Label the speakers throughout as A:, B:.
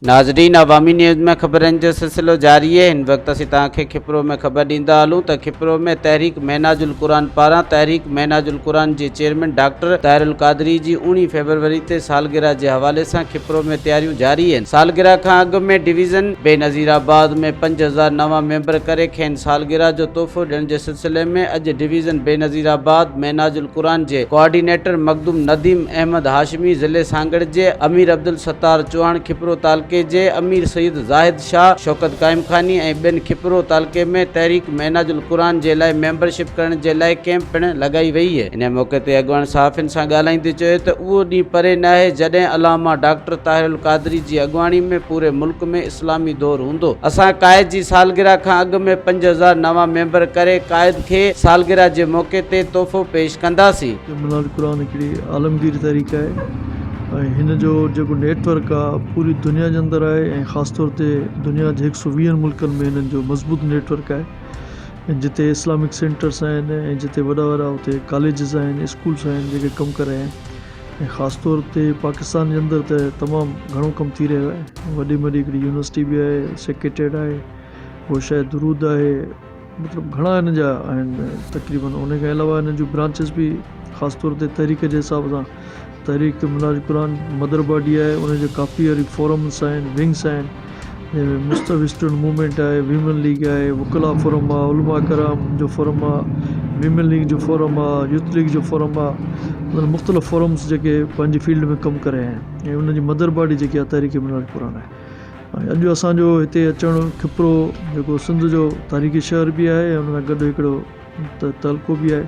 A: ناظرين عوامي نيوز ۾ خبرن جو سلسلو جاري آهي هن وقت اسين توهان کي کپرو ۾ خبر ڏيندا هلون ته کپرو ۾ تحريڪ ميناج القرآن پاران تحريڪ ميناج القرآن جي چيئرمين ڊاڪٽر طاهر القادري جي اوڻيهه فيبروري تي سالگرهه جي حوالي سان کپرو ۾ تياريون جاري آهن سالگرهه کان اڳ ۾ ڊويزن بينظير آباد ۾ 5000 نوان ميمبر ڪري کين سالگرهه جو تحفو ڏيڻ جي سلسلي ۾ اڄ ڊويزن بينظير آباد ميناج القرآن جي ڪوآرڊينيٽر مخدوم نديم احمد هاشمي، ضلعي سانگهڙ جي امير عبدالستار چوهاڻ، کپرو تعلقي جي امير سيد زاهد شاهه، شوڪت قائمخاني ۽ ٻين کپرو تعلقي ۾ تحريڪ ميناج القرآن جي لاء ميمبرشپ ڪرڻ جي لاء ڪئمپ پڻ لڳائي وئي. انهي موقعي تي اڳواڻ صحافين سان ڳالهائيندي چيو ته اهو ڏينهن پري ناهي جڏهن علامه ڊاڪٽر طاهر القادري جي اڳواڻي ۾ پوري ملڪ ۾ اسلامي دور هوندو. اسان قائد جي سالگرهه کان اڳ ۾ 5000 نوان ميمبر ڪري قائد کي سالگرهه جي موقعي تي تحفو پيش ڪنداسين.
B: منهاج قرآن هڪڙي عالمگير تحريڪ آهي ۽ هن جو جيڪو نيٽ ورڪ آهي پوري دنيا جي اندر آهي ۽ خاص طور تي دنيا جي هڪ سو ويهن ملڪن ۾ هنن جو مضبوط نيٽ ورڪ آهي ۽ جتي اسلامڪ سينٽرس آهن ۽ جتي وڏا وڏا اتي ڪاليجز آهن اسڪولس آهن جيڪي ڪم ڪري رهيا آهن ۽ خاص طور تي پاڪستان جي اندر ته تمام گهڻو ڪم ٿي رهيو آهي وڏي ۾ وڏي هڪڙي يونيورسٽي به آهي سيڪريٽريٽ آهي گوشهء درود آهي مطلب گهڻا هن جا آهن تقريبن ان کان علاوه هن جون برانچز به خاص طور تي تحريڪ جي حساب سان تحريڪ منهاج قرآن مدر باڊي آهي ان جا ڪافي وري فورمس آهن ونگس آهن جنهن ۾ مصطفي اسٽوڊنٽ موومينٽ آهي ويمن ليگ آهي وڪلا فورم آهي علماء ڪرام جو فورم آهي ويمن ليگ جو فورم آهي يوٿ ليگ جو فورم آهي مطلب مختلف فورمس جيڪي پنهنجي فيلڊ ۾ ڪم ڪري رهيا آهن ۽ ان جي مدر باڊي جيڪي آهي تحريڪ منهاج قرآن آهي ۽ اڄ اسان جو هتي اچڻ کپرو جيڪو سنڌ جو تاريخي شهر به آهي ۽ ان سان گڏ هڪڙو تعلقو به آهي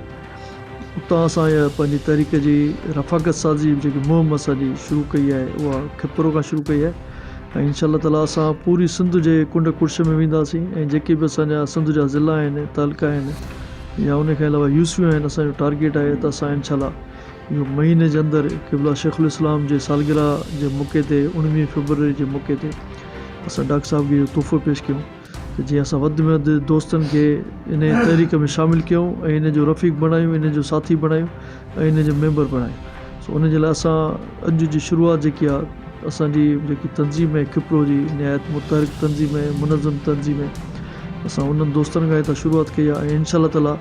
B: اتان اسان اها پنهنجي تحريڪ جي رفاقت سازي جي جيڪي مهم اسان جي شروع ڪئي آهي اها کپرو کان شروع ڪئي آهي ۽ انشاء الله تعالٰي اسان پوري سنڌ جي ڪنڊ ڪڙڇ ۾ وينداسين ۽ جيڪي به اسان جا سنڌ جا ضلع آهن تعلقا آهن يا ان کان علاوه يوسيون آهن اسان جو ٽارگيٽ آهي ته اسان انشاء الله اهو مهيني جي اندر قبله شيخ الاسلام جي سالگرهه جي موقعي تي اڻويهين فيبروري جي موقعي تي اسان ڊاڪٽر صاحب کي اهو تحفو پيش ڪيون ته جيئن اسان وڌ ۾ وڌ دوستن کي ان تحريڪ ۾ شامل ڪيون ۽ ان جو رفيق بڻايون ان جو ساٿي بڻايون ۽ ان جو ميمبر بڻايون سو ان جي لاء اسان اڄ جي شروعات جيڪي آهي اسان جي جيڪي تنظيم آهي کپرو جي نهايت متحرڪ تنظيم آهي منظم تنظيم آهي اسان انهن دوستن کان هتان شروعات ڪئي آهي ۽ انشاء الله تعالٰي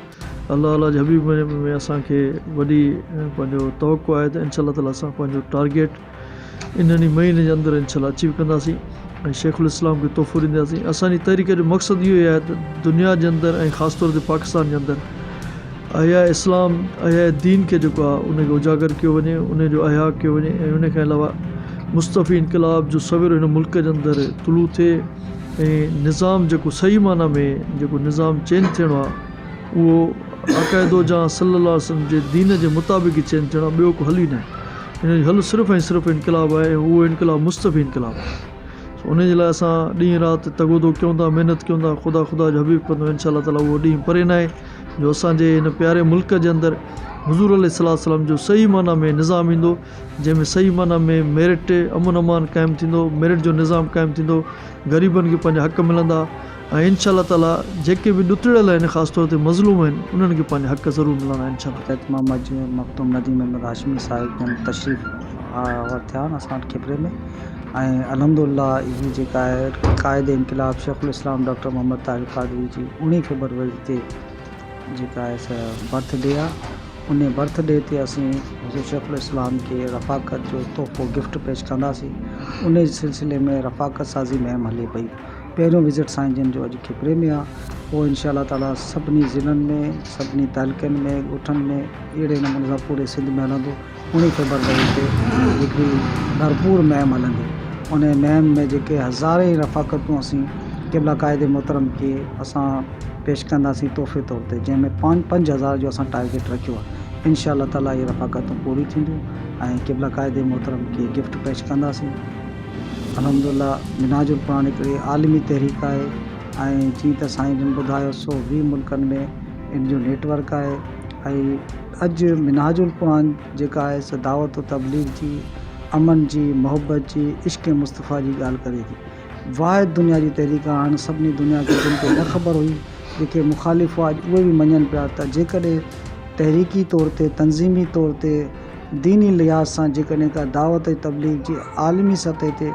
B: الله الله جي حبيب ۾ اسان کي وڏي پنهنجو توقع آهي ته انشاء الله تعالي اسان پنهنجو ٽارگيٽ انهن ئي مهيني جي اندر انشاء الله اچيو ڪنداسين ۽ شيخ الاسلام کي تحفو ڏينداسين اسان جي تحريڪ جو مقصد اهو ئي آهي ته دنيا جي اندر ۽ خاص طور تي پاڪستان جي اندر احياء اسلام احياء دين کي جيڪو آهي ان کي اجاگر ڪيو وڃي ان جو احياء ڪيو وڃي ۽ ان کان علاوه مصطفي انقلاب جو سوير هن ملڪ جي اندر طلوع ٿئي ۽ نظام جيڪو صحيح معنيٰ ۾ جيڪو نظام چينج ٿيڻو آهي اهو آقا دو جهان صلي الله عليه وسلم جي دين جي مطابق ئي چينج ٿيڻو آهي ٻيو ڪو حل ئي ناهي. ان جو حل صرف ۽ صرف انقلاب آهي ۽ اهو انقلاب مصطفي انقلاب آهي. سو ان جي لاء اسان ڏينهن رات تڳو دو ڪيون ٿا محنت ڪيون ٿا خدا خدا جو حبيب ڪندو انشاء الله تعالي اهو ڏينهن پري ناهي جو اسان جي هن پياري ملڪ جي اندر حضور عليه الصلوة والسلام جو صحيح معنيٰ ۾ نظام ايندو جنهن ۾ صحيح معنيٰ ۾ ميرٽ امن امان قائم ٿيندو ميرٽ جو نظام قائم ٿيندو غريبن کي پنهنجا حق ملندا ۽ انشاء الله تعالي جيڪي به ڏتڙيل آهن خاص طور تي مظلوم آهن انهن کي پنهنجا حق ضرور ملندا انشاء الله.
C: اهتمام اڄ مخدوم نديم احمد هاشمي صاحب جن تشريف آور ٿيا آهن اسان وٽ کپري ۾ ۽ الحمد لله هي جيڪا آهي قائد انقلاب شيخ الاسلام ڊاڪٽر محمد طاهر القادري جي اوڻيهه فيبروري تي جيڪا آهي سا برٿ ڊي آهي ان برٿ ڊي تي اسين حضور شيخ الاسلام کي رفاقت جو تحفو گفٽ پيش ڪنداسين ان سلسلي ۾ رفاقت سازي مهم هلي پئي پهريون وزٽ سائين جن جو اڄ کپري ۾ آ پوء انشاء الله تعالي سڀني ضلعن ۾ سڀني تعلقن ۾ ڳوٺن ۾ اهڙي نموني سان پوري سنڌ ۾ هلندو اوڻيهه فيبروري تي هڪڙي ڀرپور مهم هلندي ان مهم ۾ جيڪي هزارين رفاقتون اسين قبله قائد محترم کي اسان پيش ڪنداسين تحفي طور تي جنهن ۾ پنج 5000 جو اسان ٽارگيٽ رکيو آهي انشاء الله تعالي اهي رفاقتون پوريون ٿينديون ۽ قبله قائد محترم کي گفٽ پيش ڪنداسين. الحمدلله منهاج القرآن هڪڙي عالمي تحريڪ آهي ۽ جيئن ته سائين جن ٻڌايو 120 ملڪن ۾ ان جو نيٽ ورڪ آهي ۽ اڄ منهاج القرآن جيڪا آهي سا دعوت و تبليغ جي امن جي محبت جي عشق مصطفيٰ جي ڳالهه ڪري ٿي واحد دنيا جي تحريڪ آهي هاڻ سڀني دنيا کي جن کي نه خبر هئي جيڪي مخالف هئا اڄ اهي به مڃن پيا ته جيڪڏهن تحريڪي طور تي تنظيمي طور تي ديني لحاظ سان جيڪڏهن ڪا دعوت ۽ تبليغ جي عالمي سطح تي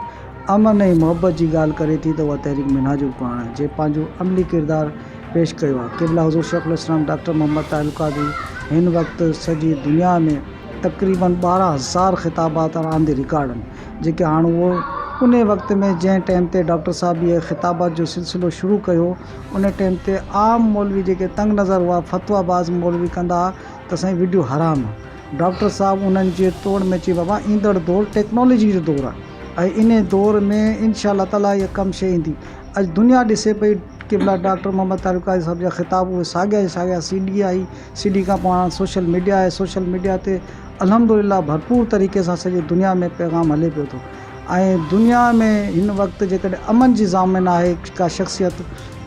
C: امن ۽ محبت جي ڳالهه ڪري ٿي ته اها تحريڪ منهاج القرآن آهي جنهن پنهنجو عملي ڪردار پيش ڪيو آهي. قبله حضور شيخ الاسلام ڊاڪٽر محمد طاهر القادري هن وقت سڄي دنيا ۾ تقريبن 12 هزار خطابات آن the record آهن جيڪي هاڻ اهو انهي وقت ۾ جنهن ٽائيم تي ڊاڪٽر صاحب اهي خطابات جو سلسلو شروع ڪيو ان ٽائيم تي عام مولوي جيڪي تنگ نظر هئا فتويٰ باز مولوي ڪندا ها ته سائين وڊيو حرام آهي ڊاڪٽر صاحب انهن جي توڙ ۾ چي بابا ايندڙ دور ٽيڪنالاجي جو دور آهي ۽ انهي دور ۾ انشاء الله تعالي اها ڪم شيء ايندي اڄ دنيا ڏسي پئي قبلا ڊاڪٽر محمد طارق قاضي صاحب جا خطاب اهي ساڳيا جا ساڳيا C D I C D کان پوء هاڻ سوشل ميڊيا آهي سوشل ميڊيا تي الحمد لله ڀرپور طريقي سان سڄي دنيا ۾ پيغام هلي پيو ٿو ۽ دنيا ۾ هن وقت جيڪڏهن امن جي ضامن آهي ڪا شخصيت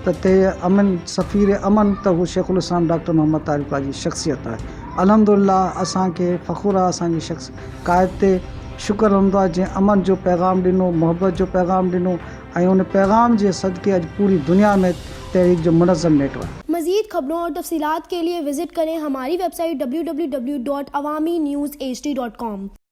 C: ته تي امن سفير امن ته هو شيخ الاسلام ڊاڪٽر محمد طارق قاضي جي شخصيت آهي الحمد لله اسان کي فخر آهي اسان جي شخص قائد تي شڪر الحمد لله جنهن امن جو پيغام ڏنو محبت جو پيغام ڏنو ۽ ان پيغام جي صدقي اڄ پوري دنيا ۾ تحريڪ جو منظم نيٽ ورڪ.
D: مزيد خبرون اور تفصيلات کے لئے وزٽ ڪرين ھماري website W W W dot Awami news H D dot com.